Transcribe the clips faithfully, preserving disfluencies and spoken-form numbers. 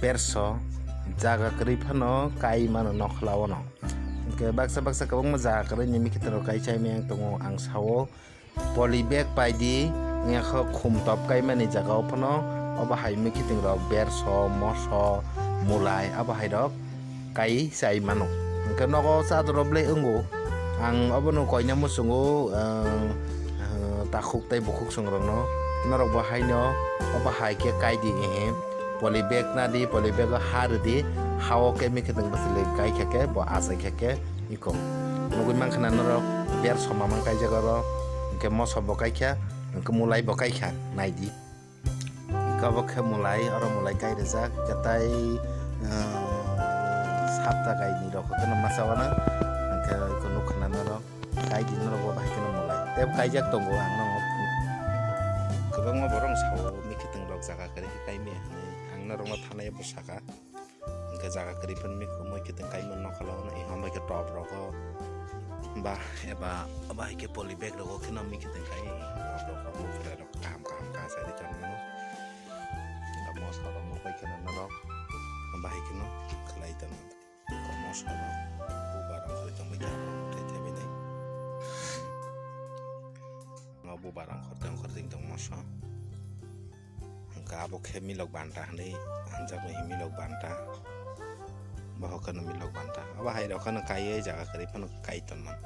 berso jaga kwrwi phano kai mano nokhlao no. Hwnkhe baksa baksa kwbangma jaga kwrwini mikhitingrok kai chai maya tongo ang sao. Poly bag paidi wngya khe khum top kaimani jagao phano obo hai mikhitingrok berso, moso, mulai abo hairok kai chai mano. Hwnkhe nogo chadorok belai wngo. Ang obono koina muchungo, ah, ah, takhuk tei bukhuk chwng rokno. Norok bo haino obo hai khe kai di, ehe. Poly bag na di, poly bag o ha rw di, ha o khe mikhiting bwswlwi kai kha khe bo achai kha khe iko. Nugwi mankha na norok, berso mamang kaijak oro, hwnkhe moso bo kai kha, hwnkhe mulai bo kai kha, nai di. Iko bo khe mulai, oro mulai kai rijak, hwnkhe tai, ah, sapta kainwi rok khe no masa uanw, hwnkhe iko nukha na norok. Kai di norok bo bahai kheno mulai. Tei bo kaijak tongo ang no. Kwbangma borok sao mikhiting rok jaga kwrwi khe kai maya hinwi. Ang norok no thanai bo saka. Hwnkhe jaga kwrwi phano mikhu mikhiting kai mano nokholao no. Eham bai khe top rogo ba eba bahai khe poly bag rogo kheno mikhiting kai top rogo bufre rok kaham kaham kha sai di tongmano. Amo salo mo bai kheno norok bahai kheno khlai tongmano. Komo salo bubar ongkhorwi tongbai kha, tei tei bai tei. Ngo bubar ongkhor tei ongkhor tei tongmo so. Hwnkhe abo khe milok banta hinwi hamjakmani milok banta. Bohok kheno milok banta. Abo hai rok kheno kaiwi jaga kwrwi phano kai tonmani.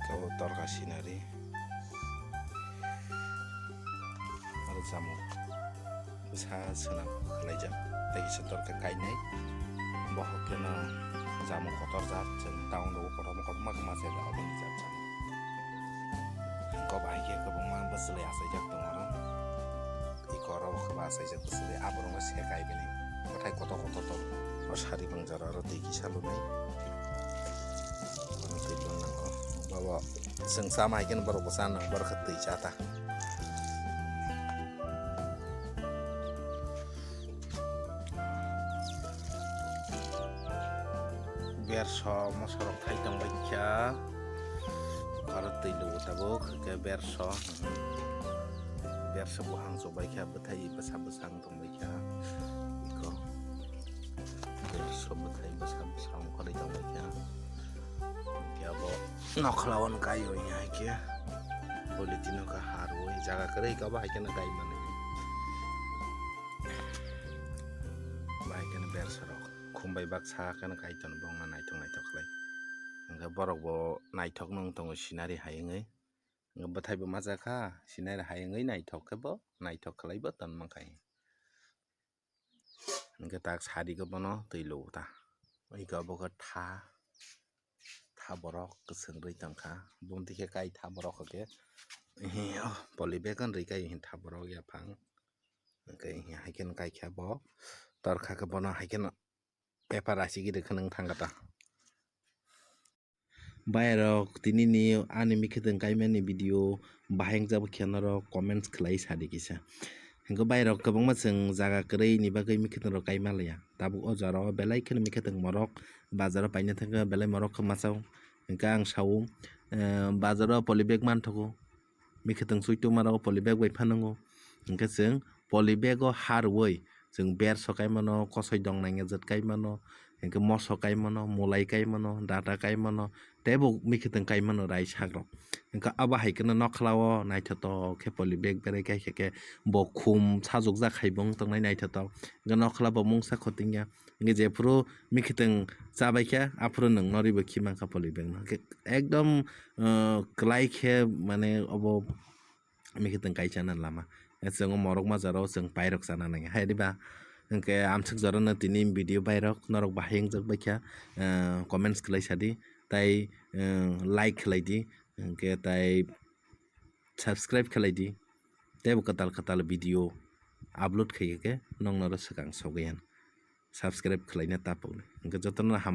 Khe bo torkha scenery. Aro chamung bwsa swnam khlaijak, tei kisa torkhe kainai. Bohok kheno chamung kotor jak, chwng town rogo kotorma kotorma khe masa ya, aboni jak chamung. Hwnkhe bahai khe kwbangma bwswlwi achaijak tongo oro. Iko oro bo khe bo achaijak bwswlwi, aborokno se kai bini. Bwthai kotor kotor tongo. O sari bang jora oro twi kisa lunai. Bono twi lun nango. Bobo chwng chama hai kheno borok bo cha nang, borok khe twi cha ta. Berso mosorok thai tongbai kha. Aro twi lugo tabuk, hwnkhe berso. Berso buhang chukbai kha, bwthai bwsa bwsa wng tongbai kha. Iko. Berso bwthai bwsa bwsa wng khorwi tongbai kha. Hwnkhe abo nokhlao no kaio wngya hai khe. Polythene o khe harwi jaga kwrwi khe abo hai kheno kai mani. Bai kheno bersa rok khum bai baksa kheno kai tono bongno naithok naithok khlai. Hwnkhe borok bo naithok no wng tongo scenery hai wngwi. Hwnkhe bwthai bo macha kha, scenery hai wngwi naithok khe bo naithok khlai bo ton mankha. Hwnkhe tak sadi khe bono twi lugo ta. Iko bo khe tha, tha borok kwchwng rwi tongkha. Bumtwi khe kai tha borok hwnkhe, ehe, oh, poly bag rwi kai tha borok yaphang. Hwnkhe hai kheno kai kha bo. Torkha khe bono hai kheno paper asigi rwkhe nwng thangkha ta. Bairok, tinini ani mikhiting kaimani video bahai wngjak khe norok comments khlai sadi kisa. Hwnkhe bairok kwbangma chwng jaga kwrwini bagwi mikhiting rok kaima laya. Tabuk o jora o belai kheno mikhiting morok bazaro paina thangkhe belai morok khe masa o. Hwnkhe ang sao, eh, bazaro poly bag manthogo. Mikhiting sui tongma rok poly bag bai phanango. Hwnkhe chwng poly bag o ha rwui chwng berso kai mano, kosoi dong nangya jat kai mano, hwnkhe moso kai mano, mulai kai mano, data kai mano, tei bo mikhiting kai mano rai sak rok. Hwnkhe abo hai kheno nokhlao naithotok khe poly bag berai kai khe bo khum sajokjak hai bo wng tongnai naithotok. Hwnkhe nokhlao bo mungsa khotingya. Hwnkhe jephuru mikhiting chabai khe, aphuru nwng norwi bo khimankha poly bag no. Hwnkhe ekdom, uh, kwlai khe, mane, obo mikhiting kai chana lama. Chwng o morok ma jora o chwng pairok chana nangya. Hai diba? Hwnkhe amswk jora no tini video bairok norok bahai wngjak baikha, uh, comments khlai sadi, tai, uh, like khlai di, hwnkhe tai subscribe khlai di. Tei bo kwtal kwtal video upload khai khe nokno oro swkang sogwi yan. Subscribe khlaina ta pokni. Hwnkhe jotono ham.